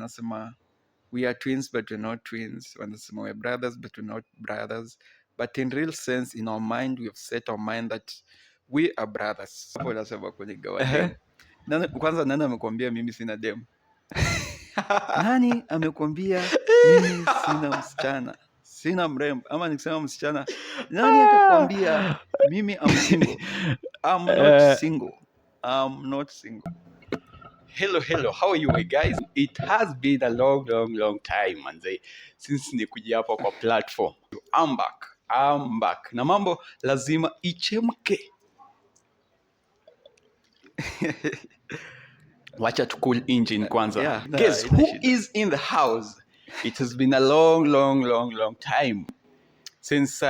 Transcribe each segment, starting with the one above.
Wanasema we are twins but we're not twins. Wanasema we're brothers but we're not brothers. But in real sense, in our mind, we have set our mind that we are brothers. Hapo nasema kuligawa dem. Kwanza nani amekwambia mimi sina dem? Nani amekwambia mimi sina msichana? Sina mrembo? Ama nikisema msichana, nani akakwambia mimi am single? I'm not single. I'm not single. Hello, how are you guys? It has been a long time manze, since nikuja hapa kwa platform. I'm back. Na mambo lazima ichemke. Wacha to cool engine kwanza. Yeah, Guess who is in the house? It has been a long time since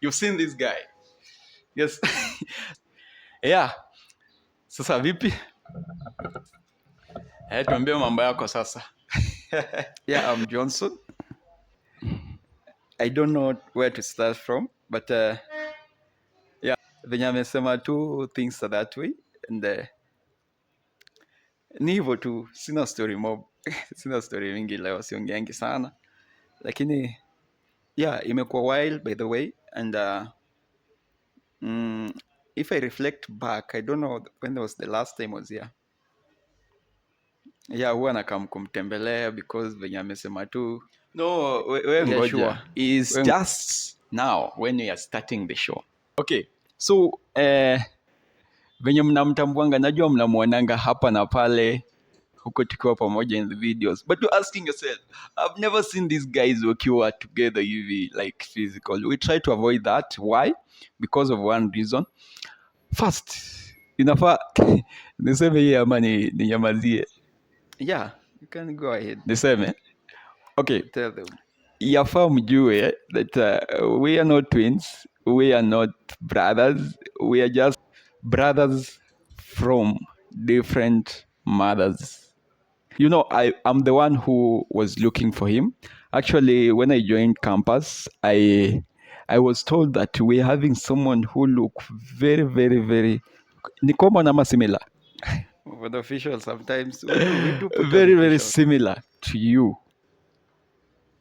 you've seen this guy. Yes. Yeah. Sasa vipi? Tuambie mambo yako sasa. Yeah, I'm Johnson. I don't know where to start from, but yeah, venye amesema tu things are that way, and ni hivyo tu, sina story mob. Sina story mingi leo, siongeangi sana, lakini yeah, imekuwa while by the way, and if I reflect back, I don't know when was the last time I was here. Yeah, huwa nakam kumtembelea because venye amesema tu. No, we ngoja. Sure. Is just now when we are starting the show. Okay, so venye mnamtambuanga, najua mnamuonanga hapa na pale huko tukiwa pamoja in the videos, but you're asking yourself, I've never seen these guys wakiwa together hivi like physical. We try to avoid that. Why? Because of one reason. First, inafaa niseme hii ama ninyamazie? Yeah, you can go ahead. Niseme? Okay. Tell them. Yafaa mjue that we are not twins, we are not brothers, we are just brothers from different mothers. You know, I'm the one who was looking for him. Actually, when I joined campus, I was told that we're having someone who look very ni common ama similar? For the official, sometimes we do put very similar to you.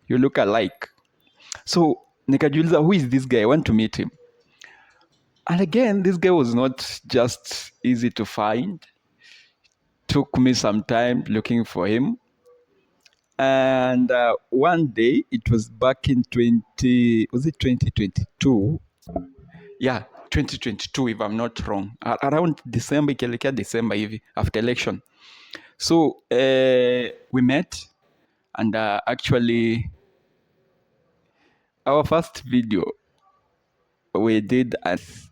You look alike. So nikajiuliza, who is this guy? I want to meet him. And again, this guy was not just easy to find. Took me some time looking for him. And one day, it was back in 2022? Yeah, 2022 if I'm not wrong. Around December, ikielekea December hivi, after election. So we met, and actually our first video we did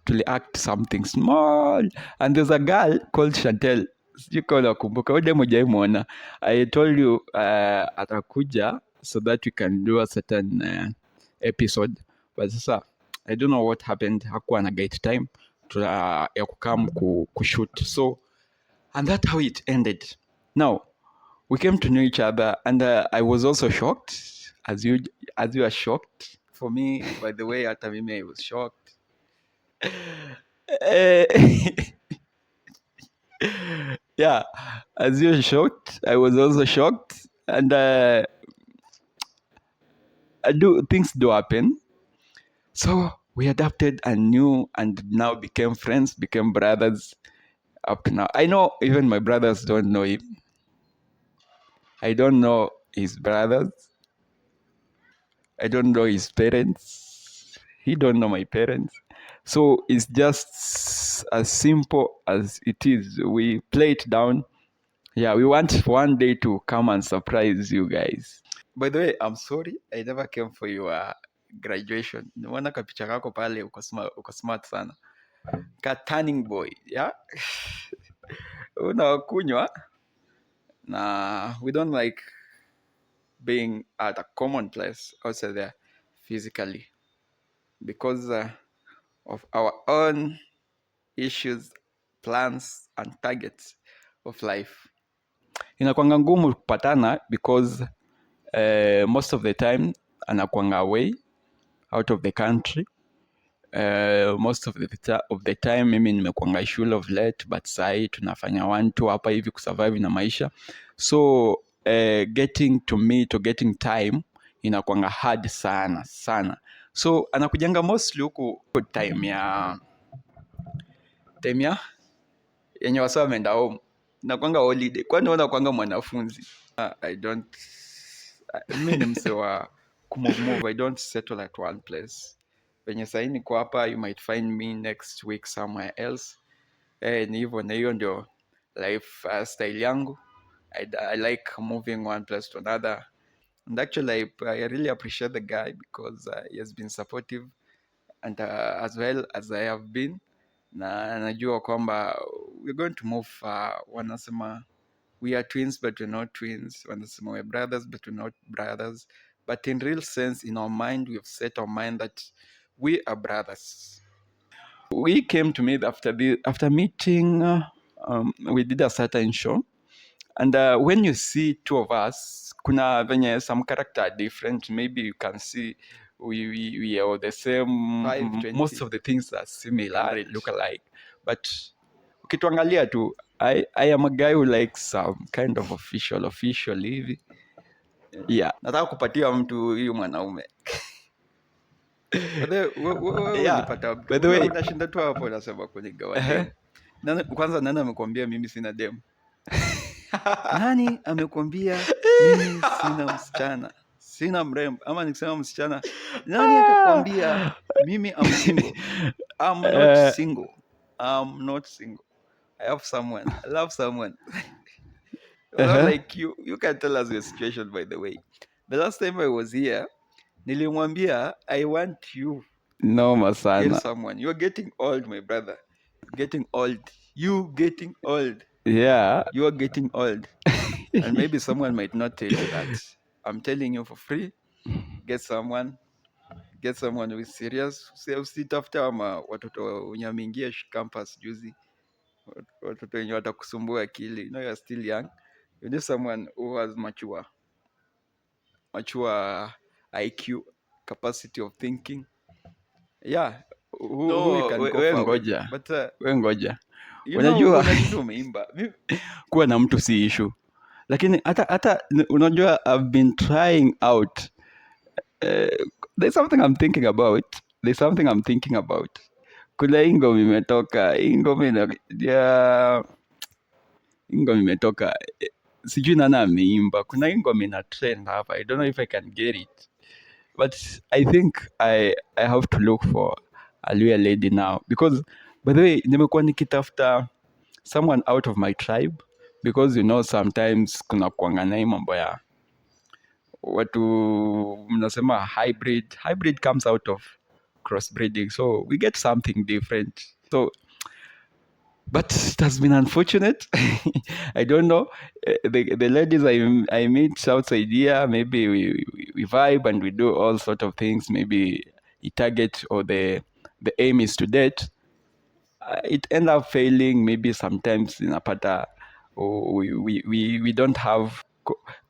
to act something small, and there's a girl called Chantel. Sijui kama unakumbuka, wewe mmoja. I told you atakuja so that we can do a certain episode, but sasa I don't know what happened. Hakuwa na get time ya kukam kushoot. So, and that's how it ended. Now we came to know each other, and I was also shocked, as you are shocked. For me, by the way, hata mimi I was shocked. Yeah, as you're shocked, I was also shocked, and things do happen. So we adapted and knew, and now became friends, became brothers up to now. I know even my brothers don't know him. I don't know his brothers. I don't know his parents. He don't know my parents. So it's just as simple as it is. We play it down. Yeah, we want one day to come and surprise you guys. By the way, I'm sorry, I never came for your graduation. Nimeona kapicha kako pale, uko smart sana. Ka turning boy, yeah? Unakunywa. Nah, we don't like being at a common place outside there physically because of our own issues, plans, and targets of life. Inakuanga ngumu kupatana because most of the time anakuanga away out of the country. Most of the time mimi nimekuanga shule of late, but sahi tunafanya 1-2 hapa hivi kusurvive na maisha. So getting to meet or getting time inakwanga hard sana. So anakujanga mostly huku time ya yenye wasa wameenda home, nakwanga holiday. Kwani unakwanga mwanafunzi? Mi ni mse wa kumove. I don't settle at one place. Penye sahi niko hapa, you might find me next week somewhere else. Ni hivyo, na hiyo ndio life style yangu. I like moving one place to another. And actually, I really appreciate the guy because he has been supportive and as well as I have been. Na najua kwamba we're going to move far. Wanasema we are twins but we're not twins. Wanasema we're brothers but we're not brothers. But in real sense, in our mind, we've set our mind that we are brothers. We came to meet after meeting. We did a certain show. And when you see two of us, kuna venye some character are different. Maybe you can see we are the same. 520. Most of the things are similar, look alike. But ukituangalia tu, I am a guy who likes some kind of official hivi. Yeah. Nataka kupatia mtu huyu mwanaume. By the way, unashinda tu hapo unasema kunigawa dem. Kwanza nani amekwambia mimi sina dem? Nani amekwambia mimi sina msichana, sina mrembo? Ama nikisema msichana, nani akakwambia mimi am single? I'm not single. I'm not single. I have someone. I love someone. Like you can tell us your situation, by the way. The last time I was here, nilimwambia I want you. Noma sana. Get someone. You're getting old, my brother. Getting old. You getting old. Yeah. You are getting old. And maybe someone might not tell you that. I'm telling you for free. Get someone who is serious. Usitafute ama watoto wenye wameingia campus juzi, watoto wenye watakusumbua akili. You know you're still young. You need someone who has mature IQ, capacity of thinking. Yeah, who you can go far with. But ngoja. Unajua umeimba. Kuwa na mtu si issue. Lakini hata unajua I've been trying out. There's something I'm thinking about. Kuna ingoma imetoka, sijui nani ameimba. Kuna ingoma ina trend hapa. I don't know if I can get it. But I think I have to look for a Luya lady now. Because, by the way, nimekuwa nikitafuta someone out of my tribe. Because, you know, sometimes kuna kuangana hii mambo ya watu mnasema hybrid comes out of crossbreeding, so we get something different. So but it has been unfortunate. I don't know, the ladies I meet outside here, maybe we vibe and we do all sort of things. Maybe the target or the aim is to date. It end up failing. Maybe sometimes inapata we don't have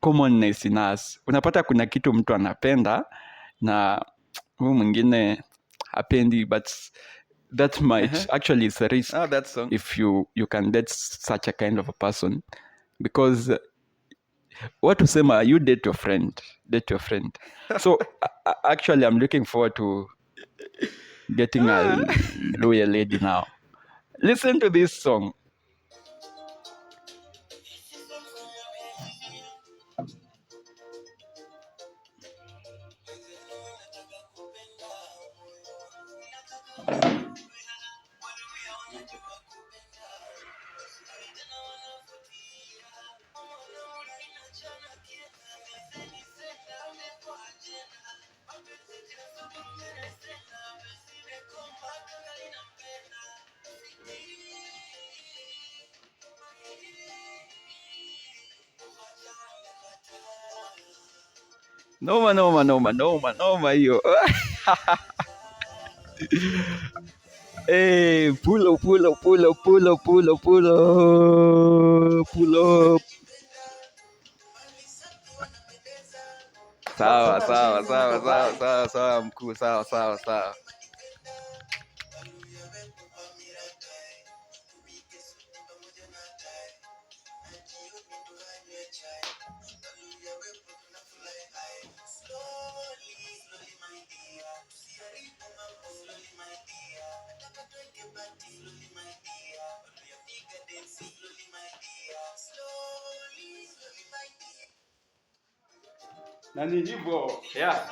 commonness in us. Unapata kuna kitu mtu anapenda na huyu mwingine hapendi, but that might actually is a risk if you can date such a kind of a person, because what to say, you date your friend. So actually I'm looking forward to getting a loyal lady now. Listen to this song. Noma hiyo. Hey, pull up. Sawa mkuu, sawa. na ni hivyo yeah.